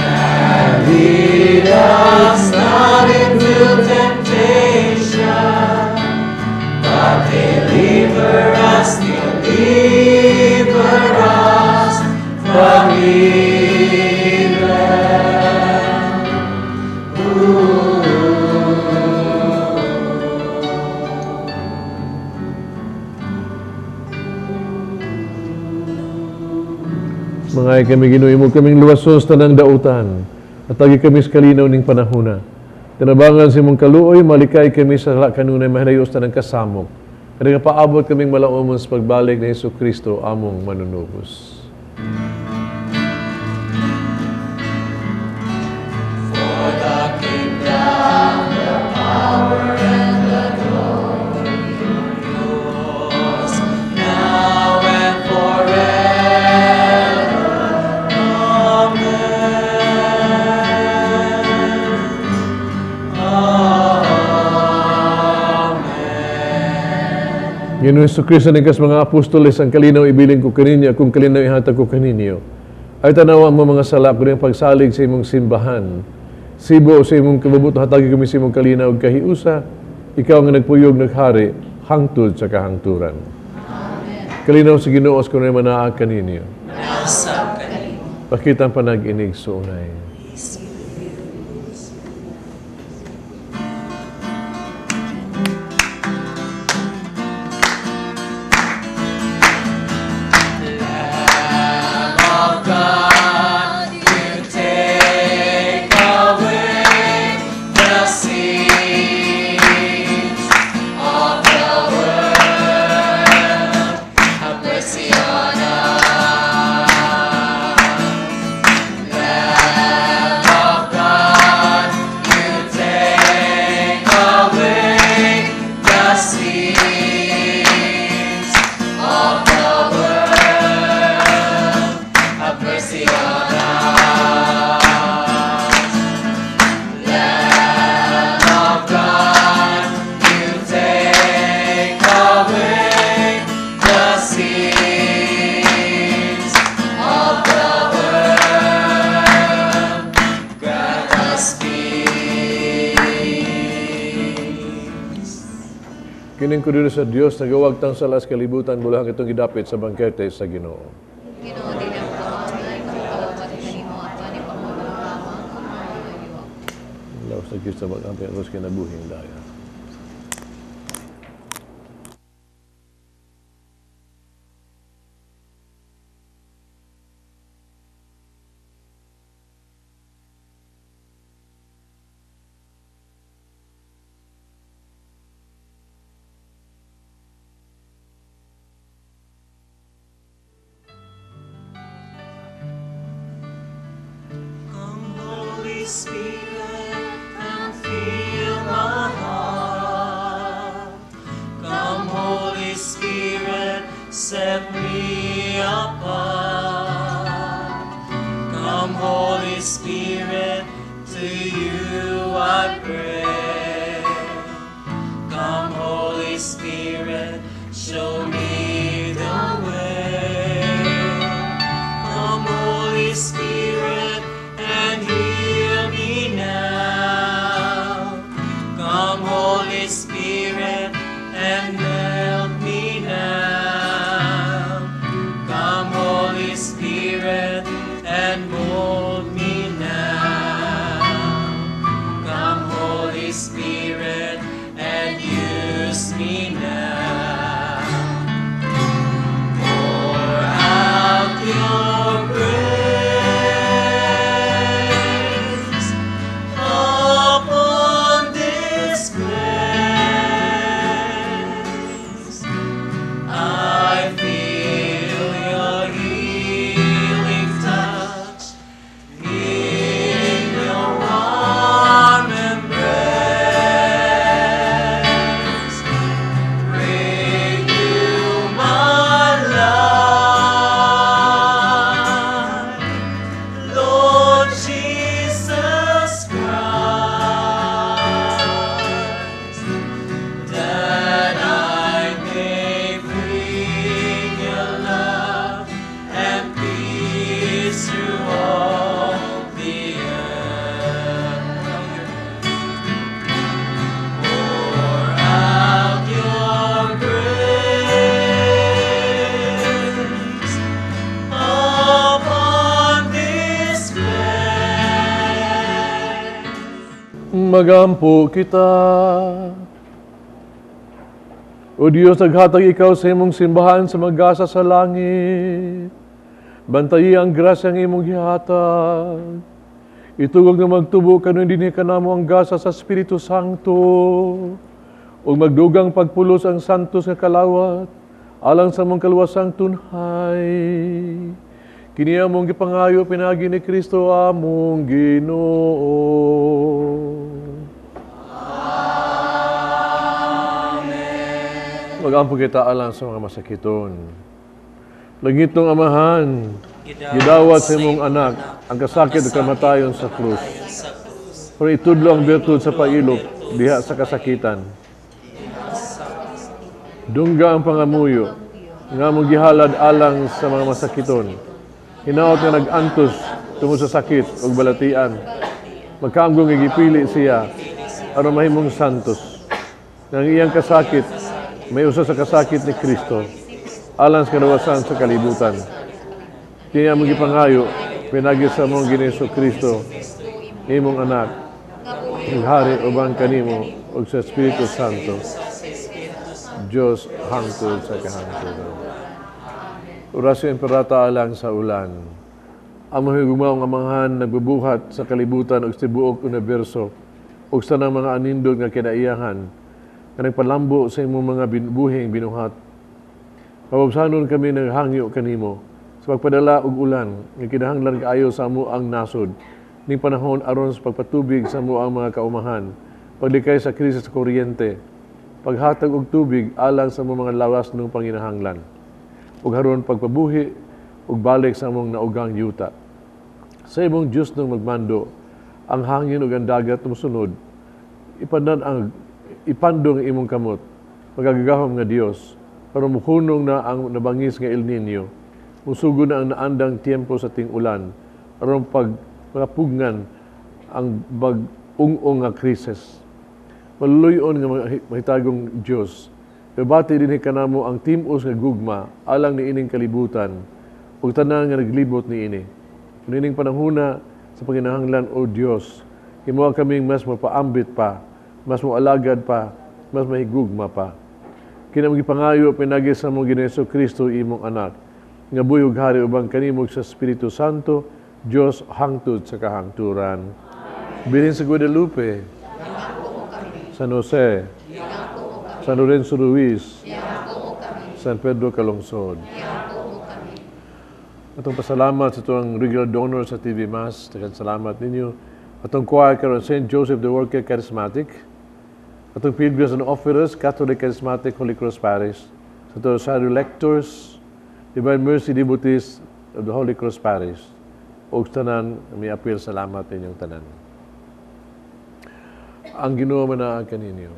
And lead us not into temptation, Mangay kami Ginoo, imo kaming luwason sa tanang dautan. At tagi kami sa kalinaw ning panahona. Tinabangan sa imong kaluoy, malikay kami sa sala kanunay mahinayo sa tanang kasamok. Kada paabot kaming malaumon sa pagbalik ni Hesus Kristo among manunubos. For the kingdom, the power, and the glory are yours, now and forever. Amen. Amen. Ginoo Hesus Kristo nagkas mga apostoles, ang kalinaw ibilin ko kaninyo, kung kalinaw ihatag ko kaninyo. Ay tanawa mo mga sala ko rin pagsalig sa imong simbahan. Sibo sa imong kabubut, hatagi kami sa imong kalinaw ug kahiusa. Ikaw nga nagpuyog naghari, hangtod sa kahangturan. Amen. Kalinaw sa Ginoo sa kunay manaa kaninyo. Nausap kanimo. Pakita ang panag-inig sa unay. Lamb of God, you take away the sins of the world. Have mercy on us. Lamb of God, you take away the sins of the world. Have mercy on us. Lamb of God, you take away the sins of the world. Grant us peace. Kining kordero sa Dios nagawagtang sala sa kalibutan bulahan kitong gidapit sa bangkete sa Ginoo. Ginoo, dili ako kaangay, kapalawan kanimo ato ni Pangulong lamang kung maayo. Laos sa Diyos sa bagampi aros kinabuhing daya. Come, Holy Spirit, and fill my heart. Come, Holy Spirit, set me apart. Come, Holy Spirit, to you I pray. Come, Holy Spirit, show me the way. Come, Holy Spirit, and heal me now. Come, Holy Spirit, and melt me now. Come, Holy Spirit, and mold me now. Come, Holy Spirit, and use me now. Pour out your grace upon this place. I feel your healing touch in your warm embrace. Renew my life, Lord Jesus Christ, that I may bring your love and peace through all the earth. Pour out your grace upon this place. Magampo kita. O Diyos, naghatag ikaw sa imong simbahan sa magasa sa langit. Bantayi ang grasya ng imong gihatag. Itugog nga magtubo kanon dinhi kanamo ang gasa sa Espiritu Santo. Ug magdugang pagpulos ang santos nga kalawat alang sa mong kaluwasang tunhay. Kini among gipangayo pinaagi ni Kristo among Ginoo. Amen. Magampo kita alang sa mga masakiton. Langitong Amahan, gidawat sa imong anak ang kasakit ug kamatayon sa krus. Pero itudlo ang birtud sa pailok diha sa kasakitan. Dungga ang pangamuyo nga among gihalad alang sa mga masakiton. Hinaot nga nag-antos tungod sa sakit ug balatian. Magkaamgong nga gipili siya aron mahimong santos. Nga ang iyang kasakit may usa sa kasakit ni Kristo alang sa kadawasan sa kalibutan. Kini among gipangayo pinagi sa among Ginoong Hesukristo, imong anak, naghari uban kanimo ug sa Espiritu Santo, Diyos hangtod sa kahangturan. Orasyon imperata alang sa ulan. Among higugmaong Amahan nagbubuhat sa kalibutan ug sa tibuok universo ug sa tanang mga anindot nga kinaiyahan nga nagpalambo sa imong mga buhing binuhat. Pababsanon kami naghangyo kanimo sa pagpadala og ulan nga kinahanglan kaayo sa amo ang nasod ning panahon aron sa pagpatubig sa amo ang mga kaumahan, paglikay sa krisis sa kuryente, paghatag og tubig alang sa among mga lawas nung panginahanglan, ug haron pagpabuhi ug balik sa among naugang yuta. Sa imong Dios nung magmando, ang hangin ug ang dagat musunod, ipandan ang ipandong imong kamot, magagahom nga Dios, para muhunong na ang nabangis nga El Niño, musugo na ang naandang tiempo sa ting-ulan, aron pag makapugngan ang bag-ung-ung nga krisis. Maluluyon nga mahitagong Dios, ibati dinhi kanamo ang tim-os nga gugma alang niining kalibutan ug tanan nga naglibot niini. Niining panahuna sa panginahanglan, O Dios, himoa kaming mas mapaambit pa, mas moalagad pa, mas mahigugma pa. Kini among gipangayo pinagi sa among Ginoong Hesukristo imong anak, nga buhi ug hari uban kanimo sa Espiritu Santo, Dios hangtod sa kahangturan. Bilhin sa Guadalupe, San Jose, San Lorenzo Ruiz, San Pedro Calungsod. Atong pasalamat sa itong regular donor sa TV Mass. Daghang salamat ninyo. Atong choir karon St. Joseph the Worker Charismatic. Atong Pilgrims and Offerers, Catholic Charismatic Holy Cross Parish. Sa itong Rosario Lectors, Divine Mercy Devotees of the Holy Cross Parish. Og tanan, may apil salamat ninyong tanan. Ang Ginoo manaag kaninyo.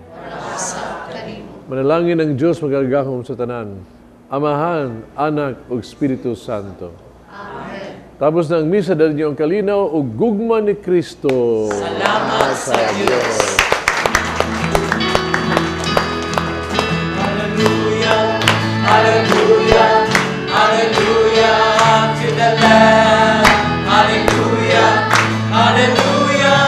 Manalangin ang Diyos magagahom sa tanan, Amahan, Anak, ug Espiritu Santo. Amen. Tapos na ang misa, dahil niyo ang kalinaw ug gugma ni Kristo. Salamat sa Diyos. Hallelujah, hallelujah, hallelujah to the Lamb. Hallelujah, hallelujah,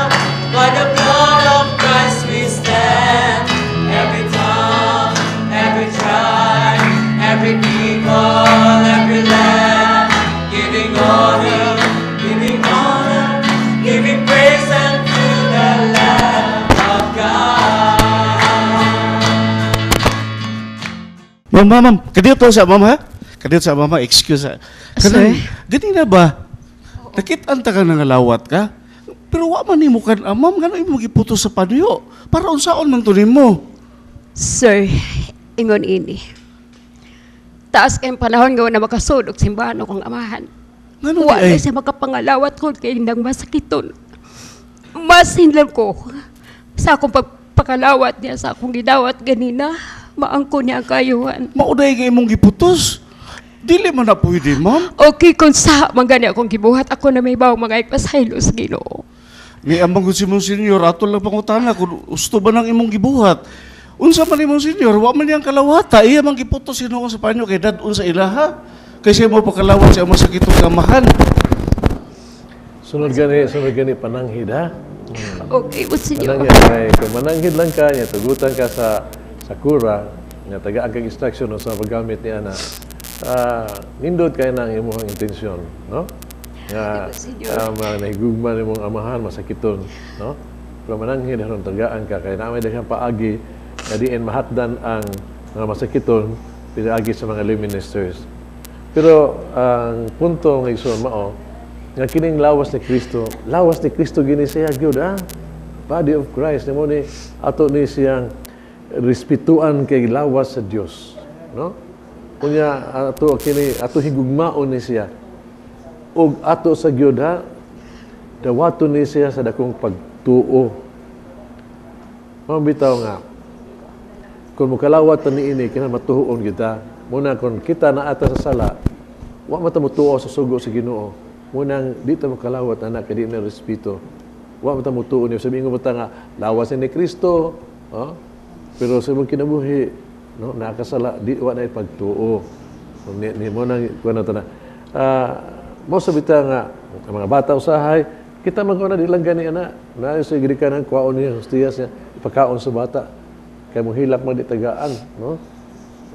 by the blood of Christ we stand. Every tongue, every tribe, every people, every land, giving honor, giving honor, giving praise unto the Lamb of God. Ma'am, ma'am, ma'am, kadiyot sa ma'am ha? Kadiyot sa ma'am, excuse ha. Sir? Gani na ba? Nakit-an ta ka nangalawat ka? Pero wa man nimo kan, ma'am, ngano imo giputos sa panyo? Para unsaon man to nimo? Sir, ingon ini. Taas kayong panahon nga na makasud og simbahan akong amahan. Ngano Wa di ay? na siya makapangalawat ko kay nang masakiton. Masinlam ko sa akong pagpakalawat niya, sa akong gidawat ganina, maangko niya ang kayuhan. Mauday nga imong giputos. Dili man na pwede, ma'am. Okay, kung sa man gani akong gibuhat, ako na may bawang mga ipasaylo sa Ginoo. Ni amang si Monsignor, ato lang pangutana kung gusto ba nang imong gibuhat. Unsa man ni Monsignor, wa man niyang kalawata, iya man giputos hinuon sa panyo kay dad-on sa ilaha. Kay siya mo pakalawat siya masakit og kamahan. Sunod gani pananghid ha. Okay, Monsignor. Mananghid kay kung mananghid lang ka, nya tugutan ka sa kura, nya tagaan kag instruction sa paggamit ni ana. Nindot kay na ang imong intensyon, no? Nga mga nahigugma nimong amahan masakiton, no? Pero mananghid aron tagaan ka kay naa may daghang paagi nga diin mahatdan ang mga masakiton pinaagi sa mga lay ministers. Pero ang punto nga igsoon mao nga kining lawas ni Kristo gini siya gyud, ah. Body of Christ nimo ni ato ni siyang respetuan kay lawas sa Dios, no? Unya ato kini ato higugmaon ni siya. Ug ato sa gyud, ha, dawaton ni siya sa dakong pagtuo. Mao bitaw nga kung mukalawat ta niini kinahanglan matuon kita. Muna kung kita naata sa sala, wa man ta motuo sa sugo sa Ginoo. Munang di ta mokalawat ana kay di na respeto. Wa man ta motuo niyo. Sabihin ko ba nga lawas ni Kristo, oh? Pero sa imong kinabuhi, no, nakasala, di wa na ipagtuo. Ni mo nang kuno ta na. Mo sa bitaw nga ang mga bata usahay, kita man kuno di lang gani ana. Na sa gidi ka nang kwaon niya hostiyas niya ipakaon sa bata. Kay mo hilak man di tagaan, no?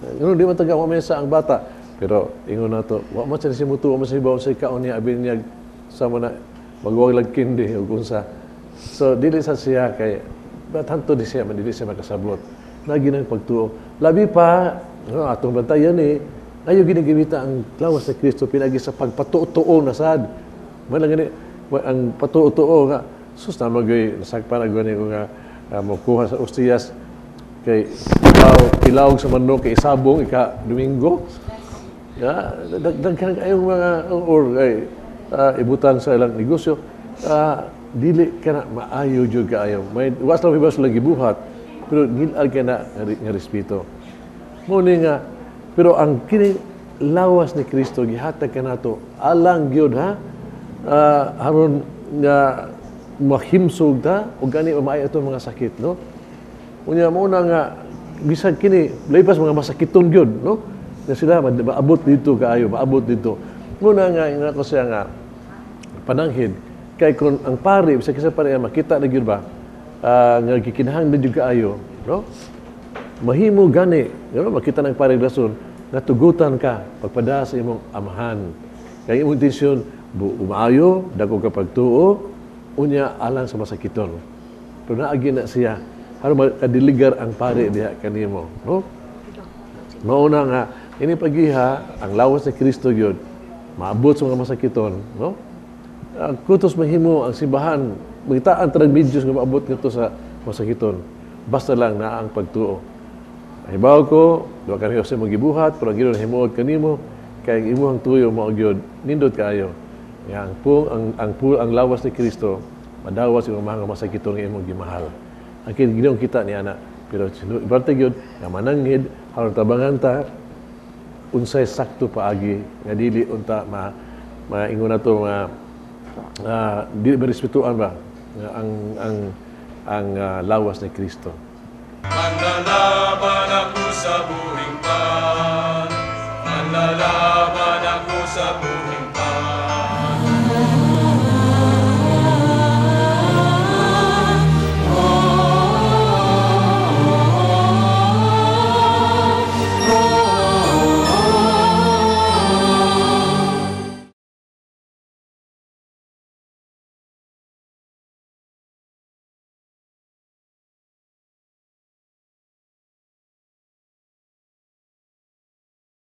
Ngano di man tagaan, wa man sa ang bata. Pero ingon nato, wa man siya mutuo, wa man siya hibaw sa ikaon niya abi niya sa mo na magwag lag kindi ug unsa. So dili sa siya kay but hanto di siya man dili siya makasabot. Lagi nang pagtuo. Labi pa, no, atong bantayan ni ayo ginigimita ang lawas sa Kristo pinagi sa pagpatuo-tuo na sad. Man lang gani ang patuo-tuo nga sus na magoy nasakpan ako ni ko nga mokuha sa ostiyas kay ilaw sa manok kay isabong ika Domingo. Ya, daghan kayong mga or kay ibutang sa ilang negosyo. Dili ka na maayo jud kaayo. May was lang ibas lang gibuhat, pero ngil-ad ka na nga respeto. Mo ni nga pero ang kini lawas ni Kristo gihatag kanato alang gyud, ha, aron nga mahimsog ta o gani maayo atong mga sakit, no? Unya mo na nga bisan kini lipas mga masakiton gyud, no, na sila maabot dito kaayo, maabot dito. Muna nga nga ko siya nga pananghid kay kung ang pari bisa kasi pari makita na gyud ba nga gikinahanglan jud kaayo, no, mahimo gani, no, makita ng pari rason nga tugutan ka pagpada sa imong amahan kay imong intensyon umaayo dako ka pagtuo unya alang sa masakiton, pero naagi na siya aron makadiligar ang pari diha kanimo, no? Mauna nga ini pagiha ang lawas ni Kristo gyud maabot sa mga masakiton, no? Kutos mahimo ang simbahan magitaan tarag medyos nga maabot ngadto sa masakiton basta lang naa ang pagtuo. Hibaw ko duha ka sa magibuhat pero ang Ginoo himuot kanimo kay ang imong tuyo mao gyud nindot kaayo nga ang pung ang lawas ni Kristo madawas imong mga masakiton nga imong gimahal. Ang kini Ginoo kita ni ana pero ibarte gyud nga mananghid aron tabangan ta unsay sakto paagi nga dili unta ma maingon nato nga dili marespetuan ba nga ang lawas ni Kristo. Manlalaban ako sa buhing pan, manlalaban.